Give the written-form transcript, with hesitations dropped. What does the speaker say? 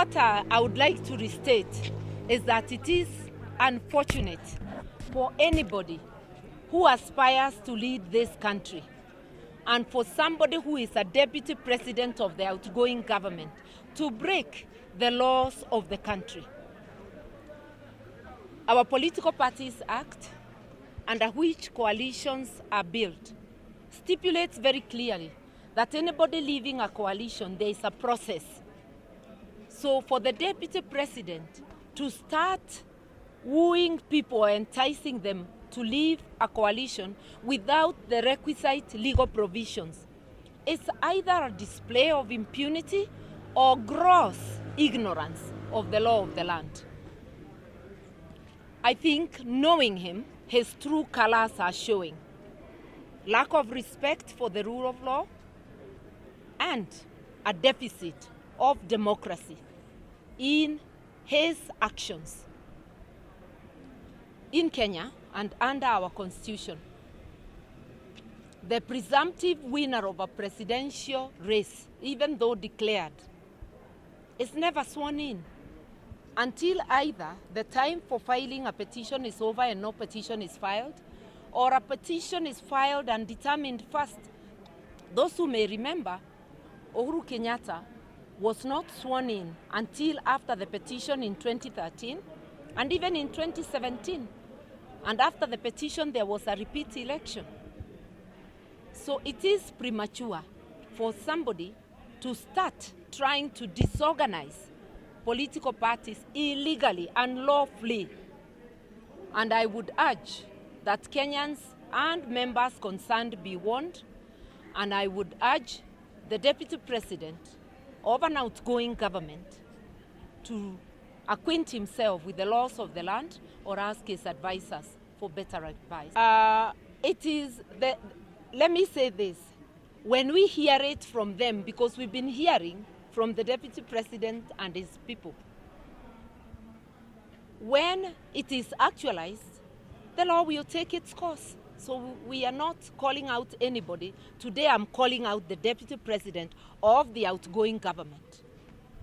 What I would like to restate is that it is unfortunate for anybody who aspires to lead this country and for somebody who is a deputy president of the outgoing government to break the laws of the country. Our Political Parties Act, under which coalitions are built, stipulates very clearly that anybody leaving a coalition, there is a process. So for the deputy president to start wooing people, enticing them to leave a coalition without the requisite legal provisions, is either a display of impunity or gross ignorance of the law of the land. I think, knowing him, his true colors are showing. Lack of respect for the rule of law and a deficit of democracy in his actions. In Kenya and under our constitution, the presumptive winner of a presidential race, even though declared, is never sworn in until either the time for filing a petition is over and no petition is filed, or a petition is filed and determined first. Those who may remember, Uhuru Kenyatta was not sworn in until after the petition in 2013 and even in 2017. And after the petition, there was a repeat election. So it is premature for somebody to start trying to disorganize political parties illegally, unlawfully. And I would urge that Kenyans and members concerned be warned, and I would urge the deputy president of an outgoing government to acquaint himself with the laws of the land or ask his advisors for better advice. Let me say this, when we hear it from them, because we've been hearing from the deputy president and his people, when it is actualized, the law will take its course. So we are not calling out anybody. Today I'm calling out the deputy president of the outgoing government.